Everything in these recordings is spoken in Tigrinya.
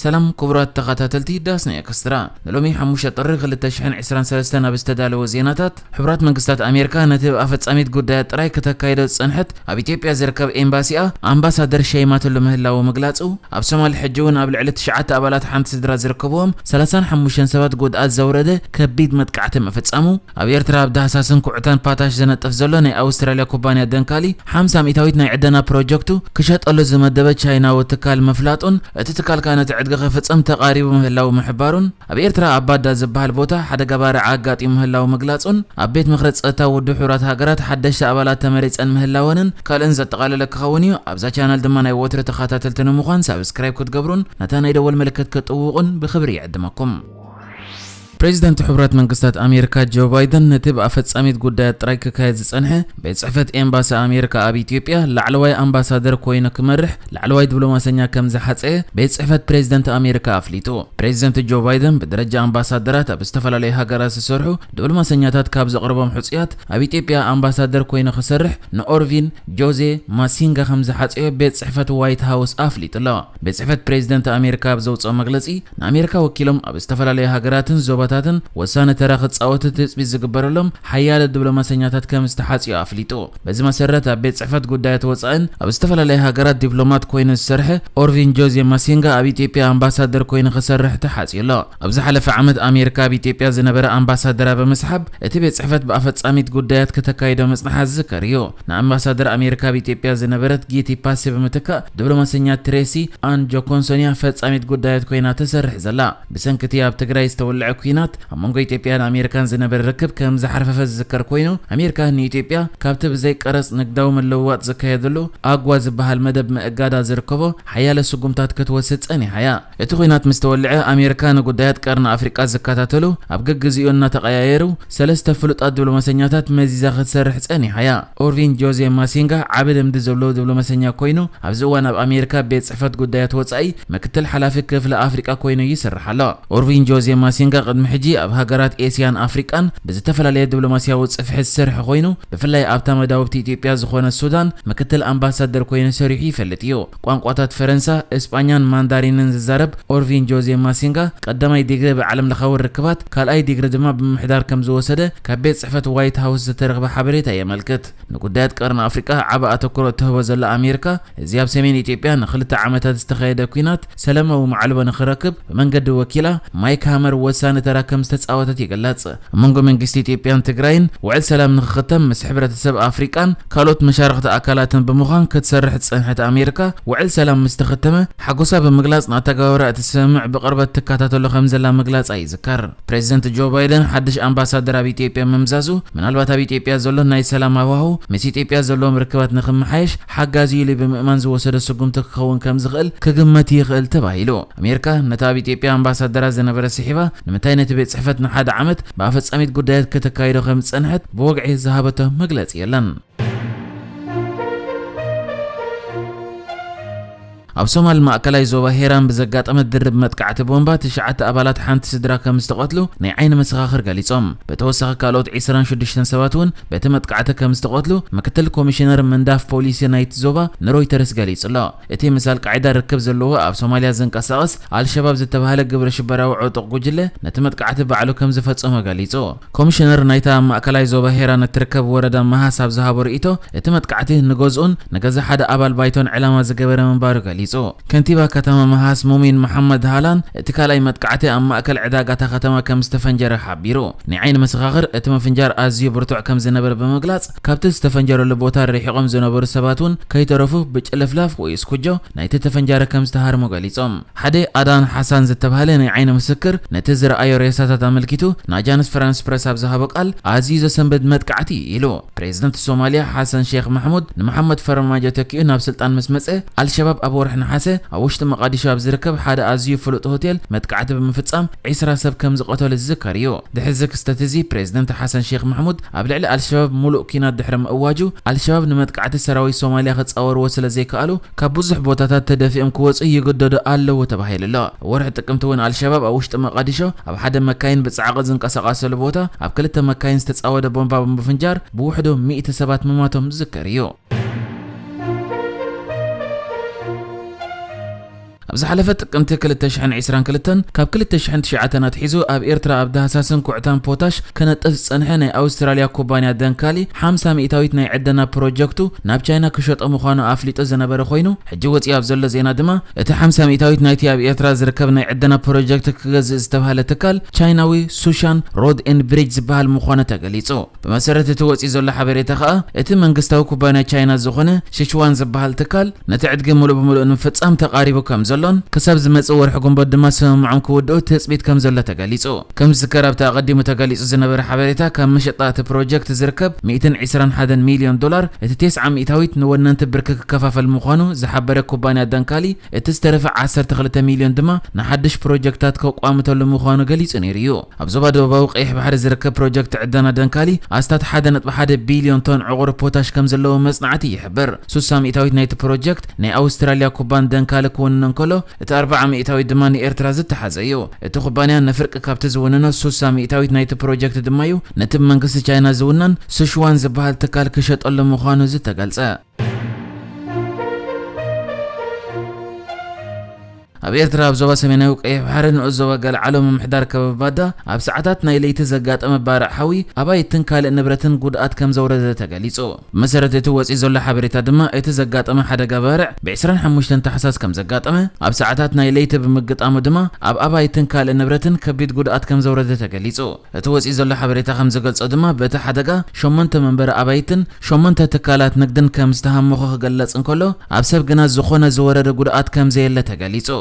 ሰላም ክቡራት ተኸታተልቲ ዳስና ኤክስትራ፣ ንሎሚ ሓሙሽተ ጥሪ ክልተ ሽሕን ዕስራን ሰለስተን ኣብ ዝተዳለወ ዜናታት፣ ሕቡራት መንግስታት ኣሜሪካ ነቲ ኣብ ኣፈጻሚት ጉዳያት ጥራይ ከተካይዶ ዝጸንሐት ኣብ ኢትዮጵያ ዝርከብ ኤምባሲኣ ኣምባሳደር ሸይማትሉ ምህላዉ ምግላጹ፣ ኣብ ሶማል ሕጂ እውን ኣብ ልዕሊ ትሽዓተ ኣባላት ሓንቲ ስድራ ዝርከብዎም ሰላሳን ሓሙሽተን ሰባት ጉድኣት ዘውረደ ከቢድ መጥቃዕቲ ምፍጻሙ፣ ኣብ ኤርትራ ኣብ ዳህሳስን ኩዕታን ፓታሽ ዘነጥፍ ዘሎ ናይ ኣውስትራልያ ኩባንያ ደንካሊ ሓምሳ ሚእታዊት ናይ ዕደና ፕሮጀክቱ ክሸጠሉ ዝመደበ ቻይናዊ ትካል ምፍላጡን፣ እቲ ትካል ከኣ ነቲ ዕድጊ ክፍጽም ተቓሪቡ ምህላዉ ምሕባሩን፣ ኣብ ኤርትራ ኣብ ባዳ ዝበሃል ቦታ ሓደጋ ባርዕ ኣጋጢሙ ምህላዉ ምግላጹን፣ ኣብ ቤት ምኽሪ ጸጥታ ውድብ ሕቡራት ሃገራት ሓደሽቲ ኣባላት ተመሪጸን ምህላወንን ካልእን ዘጠቓለለ ክኸውን እዩ። ኣብዛ ቻነል ድማ ናይ ወትሩ ተኸታተልቲ ንምዃን ሳብስክራይብ ክትገብሩን ነታ ናይ ደወል ምልክት ክትጥውቑን ብኽብሪ ይዕድመኩም። ፕሬዚደንት ሕቡራት መንግስታት ኣሜሪካ ጆ ባይደን ነቲ ብኣፈጻሚት ጉዳያት ጥራይ ክካየድ ዝጸንሐ ቤት ጽሕፈት ኤምባሲ ኣሜሪካ ኣብ ኢትዮጵያ ላዕለዋይ ኣምባሳደር ኮይኑ ክመርሕ ላዕለዋይ ዲፕሎማሰኛ ከም ዝሓጸየ ቤት ጽሕፈት ፕሬዚደንት ኣሜሪካ ኣፍሊጡ። ፕሬዚደንት ጆ ባይደን ብደረጃ ኣምባሳደራት ኣብ ዝተፈላለዩ ሃገራት ዝሰርሑ ዲፕሎማሰኛታት ካብ ዘቕርቦም ሕጹያት ኣብ ኢትዮጵያ ኣምባሳደር ኮይኑ ክሰርሕ ንኦርቪን ጆዜ ማሲንጋ ከም ዝሓጸዮ ቤት ጽሕፈት ዋይት ሃውስ ኣፍሊጡ ኣሎ። ቤት ጽሕፈት ፕሬዚደንት ኣሜሪካ ኣብ ዘውጽኦ መግለጺ፣ ንኣሜሪካ ወኪሎም ኣብ ዝተፈላለዩ ሃገራትን ዞባታትን ወሳኒ ተራ ክጻወቱ ትጽቢት ዝግበረሎም ሓያለ ዲፕሎማሰኛታት ከም ዝተሓጽዩ ኣፍሊጡ። በዚ መሰረት፣ ኣብ ቤት ጽሕፈት ጉዳያት ወጻእን ኣብ ዝተፈላለዩ ሃገራት ዲፕሎማት ኮይኑ ዝሰርሐ ኦርቪን ጆዜ ማሲንጋ ኣብ ኢትዮጵያ ኣምባሳደር ኮይኑ ክሰርሕ ተሓጽዩ ኣሎ። ኣብ ዝሓለፈ ዓመት ኣሜሪካ ኣብ ኢትዮጵያ ዝነበረ ኣምባሳደራ ብምስሓብ፣ እቲ ቤት ጽሕፈት ብኣፈጻሚት ጉዳያት ከተካይዶ ምጽንሓ ዝዝከር እዩ። ንኣምባሳደር ኣሜሪካ ኣብ ኢትዮጵያ ዝነበረት ጌቲ ፓሲ ብምትካእ፣ ዲፕሎማሰኛ ትሬሲ ኣን ጆኮንሶን እያ ፈጻሚት ጉዳያት ኮይና ትሰርሕ ዘላ። ብሰንኪ እቲ ኣብ ትግራይ ዝተወልዐ ኲናት፣ ኣብ መንጎ ኢትዮጵያን ኣሜሪካን ዝነበረ ርክብ ከም ዝሓርፈፈ ዝዝከር ኮይኑ፣ ኣሜሪካ ንኢትዮጵያ ካብቲ ብዘይ ቀረጽ ንግዳዊ ምልውዋጥ ዝካየደሉ ኣጓ ዝበሃል መደብ ምእጋዳ ዝርከቦ ሓያለ ስጉምታት ክትወስድ ጸኒሓ እያ። እቲ ኲናት ምስ ተወልዐ፣ ኣሜሪካ ንጉዳያት ቀርኒ ኣፍሪቃ ዝከታተሉ ኣብ ገግዜኡ እናተቐያየሩ ሰለስተ ፍሉጣት ዲፕሎማሰኛታት መዚዛ ክትሰርሕ ጸኒሓ እያ። ኦርቪን ጆዜ ማሲንጋ ዓቢ ልምዲ ዘለዎ ዲፕሎማሰኛ ኮይኑ፣ ኣብዚ እዋን ኣብ ኣሜሪካ ቤት ጽሕፈት ጉዳያት ወጻኢ ምክትል ሓላፊ ክፍሊ ኣፍሪቃ ኮይኑ ይሰርሕ ኣሎ። ኦርቪን ጆዜ ማሲንጋ ቅድሚ ሕጂ ኣብ ሃገራት ኤስያን ኣፍሪቃን ብዝተፈላለየ ዲፕሎማስያዊ ጽፍሒ ዝሰርሐ ኮይኑ፣ ብፍላይ ኣብታ መዳውብቲ ኢትዮጵያ ዝኾነ ሱዳን ምክትል ኣምባሳደር ኮይኑ ሰሪሑ ይፈልጥ እዩ። ቋንቋታት ፈረንሳ፣ እስጳኛን ማንዳሪንን ዝዛረብ ኦርቪን ጆዜ ማሲንጋ፣ ቀዳማይ ዲግሪ ብዓለም ለኻዊ ርክባት፣ ካልኣይ ዲግሪ ድማ ብምምሕዳር ከም ዝወሰደ ካብ ቤት ጽሕፈት ዋይት ሃውስ ዝተረኽበ ሓበሬታ የመልክት። ንጉዳያት ቀርኒ ኣፍሪቃ ዓቢ ኣተኩሮ እትህቦ ዘላ ኣሜሪካ፣ እዚ ኣብ ሰሜን ኢትዮጵያ ንኽልተ ዓመታት ዝተኻየደ ኲናት ሰላማዊ ማዕልቦ ንኽረክብ ብመንገዲ ወኪላ ማይክ ሃመር ወሳኒ ተራ ከም ዝተጻወተት ይግለጽ። ኣብ መንጎ መንግስቲ ኢትዮጵያን ትግራይን ውዕል ሰላም ንኽኽተም ምስ ሕብረተሰብ ኣፍሪቃን ካልኦት መሻርኽቲ ኣካላትን ብምዃን ክትሰርሕ ዝጸንሐት ኣሜሪካ፣ ውዕል ሰላም ምስ ተኸተመ ሓጎሳ ብምግላጽ ንኣተገባብራ እቲ ስምምዕ ብቕርበት ትከታተሎ ከም ዘላ ምግላጻ ይዝከር። ፕሬዚደንት ጆ ባይደን ሓድሽ ኣምባሳደር ኣብ ኢትዮጵያ ምምዛዙ፣ ምናልባት ኣብ ኢትዮጵያ ዘሎ ናይ ሰላም ሃዋህው ምስ ኢትዮጵያ ዘለዎም ርክባት ንኽመሓየሽ ሓጋዚ ኢሉ ብምእማን ዝወሰደ ስጉምቲ ክኸውን ከም ዝኽእል ክግመት ይኽእል ተባሂሉ። ኣሜሪካ ነቲ ኣብ ኢትዮጵያ ኣምባሳደራ ዝነበረ ስሒባ፣ ንምንታይ ነቲ ቤት ጽሕፈት ንሓደ ዓመት ብኣፈጻሚት ጉዳያት ከተካይዶ ከም ዝጸንሐት ብወግዒ ዝሃበቶ መግለጺ የለን። ኣብ ሶማል ማእከላይ ዞባ ሄራን ብዘጋጠመ ድርብ መጥቃዕቲ ቦምባ ትሽዓተ ኣባላት ሓንቲ ስድራ ከም ዝተቐትሉ ናይ ዓይኒ መሰኻኽር ገሊጾም። ብተወሳኺ ካልኦት ዕስራን ሽዱሽተን ሰባት እውን በቲ መጥቃዕቲ ከም ዝተቐትሉ ምክትል ኮሚሽነር ምንዳፍ ፖሊሲ ናይቲ ዞባ ንሮይተርስ ገሊጹ ኣሎ። እቲ ምስ ኣልቃዒዳ ርክብ ዘለዎ ኣብ ሶማልያ ዝንቀሳቐስ ኣልሸባብ ዝተባህለ ግብረ ሽበራዊ ዕጡቕ ጉጅለ ነቲ መጥቃዕቲ ባዕሉ ከም ዝፈጸሞ ገሊጹ። ኮሚሽነር ናይታ ኣብ ማእከላይ ዞባ ሄራን እትርከብ ወረዳ መሃስ ኣብ ዝሃቦ ርእይቶ፣ እቲ መጥቃዕቲ ንገዝኡን ንገዛ ሓደ ኣባል ባይቶን ዕላማ ዝገበረ ምንባሩ ገሊጹ። ከንቲባ ከተማ መሃስ ሙሚን መሓመድ ሃላን፣ እቲ ካልኣይ መጥቃዕቲ ኣብ ማእከል ዕዳጋታ ከተማ ከም ዝተፈንጀረ ሓቢሩ። ናይ ዓይኒ መሰኻኽር እቲ ምፍንጃር ኣዝዩ ብርቱዕ ከም ዝነበረ ብምግላጽ፣ ካብቲ ዝተፈንጀረሉ ቦታ ርሒቖም ዝነበሩ ሰባት እውን ከይተረፉ ብጭልፍላፍ ወይ ስኩጆ ናይቲ ተፈንጃሪ ከም ዝተሃርሙ ገሊጾም። ሓደ ኣዳን ሓሳን ዝተባህለ ናይ ዓይኒ ምስክር ነቲ ዝረኣዮ ሬሳታት ኣመልኪቱ ንኣጃንስ ፍራንስ ፕረስ ኣብ ዝሃቦ ቃል፣ ኣዝዩ ዘሰንብድ መጥቃዕቲ ኢሉ። ፕሬዚደንት ሶማልያ ሓሰን ሼክ ማሕሙድ ንመሓመድ ፈርማጆ ተኪኡ ናብ ስልጣን ምስ መጸ፣ ኣልሸባብ ኣብ ወርሒ ነሓሰ ኣብ ውሽጢ መቓዲሾ ኣብ ዝርከብ ሓደ ኣዝዩ ፍሉጥ ሆቴል መጥቃዕቲ ብምፍጻም ዕስራ ሰብ ከም ዝቐተሉ ዝዝከር እዩ። ድሕሪ እዚ ክስተት እዚ፣ ፕሬዚደንት ሓሰን ሼክ ማሕሙድ ኣብ ልዕሊ ኣልሸባብ ሙሉእ ኲናት ድሕሪ ምእዋጁ፣ ኣልሸባብ ንመጥቃዕቲ ሰራዊት ሶማልያ ክጻወርዎ ስለ ዘይከኣሉ፣ ካብ ብዙሕ ቦታታት ተደፊኦም ክወጹ ይግደዱ ኣለዉ ተባሂሉ ኣሎ። ወርሒ ጥቅምቲ እውን ኣልሸባብ ኣብ ውሽጢ መቓዲሾ ኣብ ሓደ መካይን ብጻዕቒ ዝንቀሳቐሰሉ ቦታ ኣብ ክልተ መካይን ዝተጻወደ ቦምባ ብምፍንጃር ብውሕዱ ሚእቲ ሰባት ምማቶም ዝዝከር እዩ። ኣብ ዝሓለፈ ጥቅምቲ ክልተ ሽሕን ዕስራን ክልተን፣ ካብ ክልተ ሽሕን ትሽዓተን ኣትሒዙ ኣብ ኤርትራ ኣብ ዳህሳስን ኩዕታን ፖታሽ ከነጥፍ ዝጸንሐ ናይ ኣውስትራልያ ኩባንያ ደንካሊ ሓምሳ ሚእታዊት ናይ ዕደና ፕሮጀክቱ ናብ ቻይና ክሸጦ ምዃኑ ኣፍሊጡ ዝነበረ ኮይኑ፣ ሕጂ ወጺኡ ኣብ ዘሎ ዜና ድማ እቲ ሓምሳ ሚእታዊት ናይቲ ኣብ ኤርትራ ዝርከብ ናይ ዕደና ፕሮጀክት ክገዝእ ዝተባህለ ትካል ቻይናዊ ሱሻን ሮድ ኤንድ ብሪጅ ዝበሃል ምዃኑ ተገሊጹ። ብመሰረት እቲ ወጺኡ ዘሎ ሓበሬታ ከኣ፣ እቲ መንግስታዊ ኩባንያ ቻይና ዝኾነ ሽችዋን ዝበሃል ትካል ነቲ ዕድጊ ምሉእ ብምሉእ ንምፍጻም ተቓሪቡ ከም ዘሎን፣ ክሳብ ዝመጽእ ወርሒ ጉንበት ድማ ስምምዖም ክውድኡ ትጽቢት ከም ዘሎ ተገሊጹ። ከም ዝዝከር፣ ኣብቲ ኣቐዲሙ ተገሊጹ ዝነበረ ሓበሬታ፣ ካብ መሸጣ እቲ ፕሮጀክት ዝርከብ ሚእትን ዕስራን ሓደን ሚልዮን ዶላር፣ እቲ ተስዓ ሚእታዊት ንወነንቲ ብርኪ ክከፋፈል ምዃኑ ዝሓበረ ኩባንያ ደንካሊ፣ እቲ ዝተረፈ ዓሰርተ ክልተ ሚልዮን ድማ ንሓድሽ ፕሮጀክታት ከቋምተሉ ምዃኑ ገሊጹ ነይሩ እዩ። ኣብ ዞባ ደቡባዊ ቀይሕ ባሕሪ ዝርከብ ፕሮጀክት ዕደና ደንካሊ ኣስታት ሓደ ነጥቢ ሓደ ቢልዮን ቶን ዕቑር ፖታሽ ከም ዘለዎ መጽናዕቲ ይሕብር። ሱሳ ሚእታዊት ናይቲ ፕሮጀክት ናይ ኣውስትራልያ ኩባን ደንካሊ ክውንኖ እንከሎ፣ እቲ ኣርብዓ ሚእታዊት ድማ ንኤርትራ ዝተሓዘ እዩ። እቲ ኩባንያ ንፍርቂ ካብቲ ዝውንኖ ሱሳ ሚእታዊት ናይቲ ፕሮጀክት ድማ እዩ ነቲ ብመንግስቲ ቻይና ዝውነን ሱሽዋን ዝበሃል ትካል ክሸጠሉ ምዃኑ ዝተገልጸ። ኣብ ኤርትራ ኣብ ዞባ ሰሜናዊ ቀይሕ ባሕሪ ንኡስ ዞባ ገልዓሎ ምምሕዳር ከባቢ ባዳ ኣብ ሰዓታት ናይ ለይቲ ዘጋጠመ ባርዕ ሓዊ ኣባይትን ካልእ ንብረትን ጉድኣት ከም ዘውረደ ተገሊጹ። ብመሰረት እቲ ወጺኡ ዘሎ ሓበሬታ ድማ፣ እቲ ዘጋጠመ ሓደጋ ባርዕ ብ ዕስራን ሓሙሽተን ታሕሳስ ከም ዘጋጠመ፣ ኣብ ሰዓታት ናይ ለይቲ ብምግጣሙ ድማ ኣብ ኣባይትን ካልእ ንብረትን ከቢድ ጉድኣት ከም ዘውረደ ተገሊጹ። እቲ ወጺኡ ዘሎ ሓበሬታ ከም ዝገልጾ ድማ፣ በቲ ሓደጋ ሸሞንተ መንበሪ ኣባይትን ሸሞንተ ትካላት ንግድን ከም ዝተሃመኹ ክገለጽ እንከሎ፣ ኣብ ሰብ ግና ዝኾነ ዝወረደ ጉድኣት ከም ዘየለ ተገሊጹ።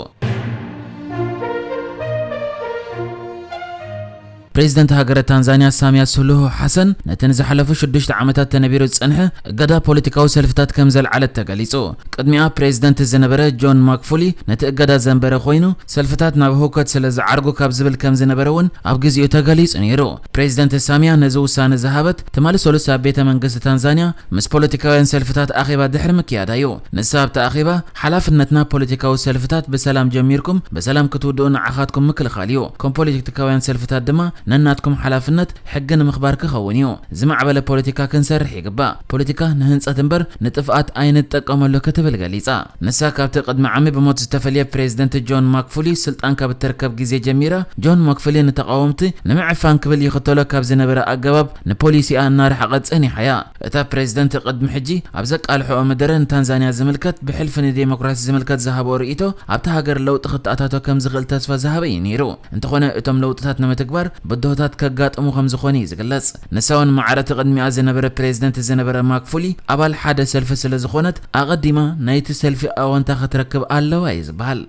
ፕሬዚደንት ሃገረ ታንዛንያ ሳምያ ሱሉሁ ሓሰን፣ ነቲ ንዝሓለፉ ሽዱሽተ ዓመታት ተነቢሩ ዝጸንሐ እገዳ ፖለቲካዊ ሰልፍታት ከም ዘልዓለት ተገሊጹ። ቅድሚኣ ፕሬዚደንት ዝነበረ ጆን ማክፉሊ ነቲ እገዳ ዘንበረ ኮይኑ፣ ሰልፍታት ናብ ህውከት ስለ ዝዓርጉ ካብ ዝብል ከም ዝነበረ እውን ኣብ ግዜኡ ተገሊጹ ነይሩ። ፕሬዚደንት ሳምያ ነዚ ውሳነ ዝሃበት ትማሊ ሰሉስ ኣብ ቤተ መንግስቲ ታንዛንያ ምስ ፖለቲካውያን ሰልፍታት ኣኼባ ድሕሪ ምክያዳ እዩ። ንሳ ኣብቲ ኣኼባ፣ ሓላፍነትና ፖለቲካዊ ሰልፍታት ብሰላም ጀሚርኩም ብሰላም ክትውድኡ ንዓኻትኩም ምክልኻል እዩ። ከም ፖለቲካውያን ሰልፍታት ድማ ነናትኩም ሓላፍነት ሕጊ ንምኽባር ክኸውን እዩ። ዝማዕበለ ፖለቲካ ክንሰርሕ ይግባእ። ፖለቲካ ንህንጸት እምበር ንጥፍኣት ኣይንጠቀመሉ ክትብል ገሊጻ። ንሳ ካብቲ ቅድሚ ዓሚ ብሞት ዝተፈልየ ፕሬዚደንት ጆን ማክፉሊ ስልጣን ካብ እትርከብ ግዜ ጀሚራ፣ ጆን ማክፉሊ ንተቓወምቲ ንምዕፋን ክብል ይኽተሎ ካብ ዝነበረ ኣገባብ ንፖሊሲኣ እናረሓቐት ጸኒሓ እያ። እታ ፕሬዚደንት ቅድሚ ሕጂ ኣብ ዘቃልሐኦ መደረ ንታንዛንያ ዝምልከት ብሕልፊ ንዴሞክራሲ ዝምልከት ዝሃበኦ ርእይቶ ኣብታ ሃገር ለውጢ ክተኣታቶ ከም ዝኽእል ተስፋ ዝሃበ እዩ ነይሩ። እንተኾነ እቶም ለውጥታት ንምትግባር ብድሆታት ከጋጥሙ ከም ዝኾነ እዩ ዝግለጽ። ንሳ እውን ማዕረ እቲ ቅድሚኣ ዝነበረ ፕሬዚደንት ዝነበረ ማክፉሊ ኣባል ሓደ ሰልፊ ስለ ዝኾነት ኣቐዲማ ናይቲ ሰልፊ ኣወንታ ክትረክብ ኣለዋ እዩ ዝበሃል።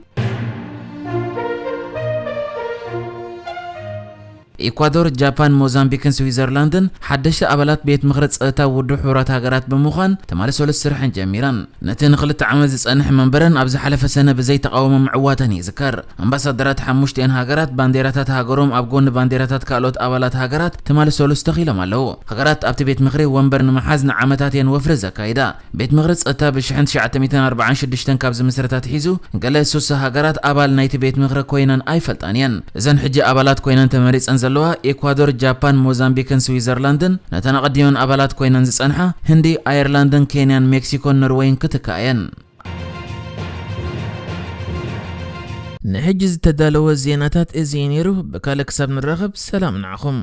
ኢኳዶር፣ ጃፓን፣ ሞዛምቢክን ስዊዘርላንድን ሓደሽቲ ኣባላት ቤት ምኽሪ ጸጥታ ውድብ ሕቡራት ሃገራት ብምዃን ትማሊ ሰሉስ ስርሐን ጀሚረን። ነቲ ንኽልተ ዓመት ዝጸንሕ መንበረን ኣብ ዝሓለፈ ሰነ ብዘይ ተቓውሞ ምዕዋተን ይዝከር። ኣምባሳደራት ሓሙሽቲኤን ሃገራት ባንዴራታት ሃገሮም ኣብ ጎኒ ባንዴራታት ካልኦት ኣባላት ሃገራት ትማሊ ሰሉስ ተኺሎም ኣለዉ። ሃገራት ኣብቲ ቤት ምኽሪ ወንበር ንምሓዝ ንዓመታት እየን ወፍሪ ዘካይዳ። ቤት ምኽሪ ጸጥታ ብ ሽሕን ትሽዓተ ሚእትን ኣርባዓን ሽዱሽተን ካብ ዝምስረት ኣትሒዙ፣ ገለ ሱሳ ሃገራት ኣባል ናይቲ ቤት ምኽሪ ኮይነን ኣይፈልጣን እየን። እዘን ሕጂ ኣባላት ኮይነን ተመሪጸን ዘለዋ፣ ኤኳዶር፣ ጃፓን፣ ሞዛምቢክን ስዊዘርላንድን፣ ነተን ኣቐዲመን ኣባላት ኮይነን ዝጸንሓ፣ ህንዲ፣ ኣየርላንድን፣ ኬንያን፣ ሜክሲኮን፣ ኖርወይን ክትክኣ እየን። ንሕጂ ዝተዳለወ ዜናታት እዚ እዩ ነይሩ። ብካልእ ክሳብ ንራኸብ፣ ሰላም ንዓኹም።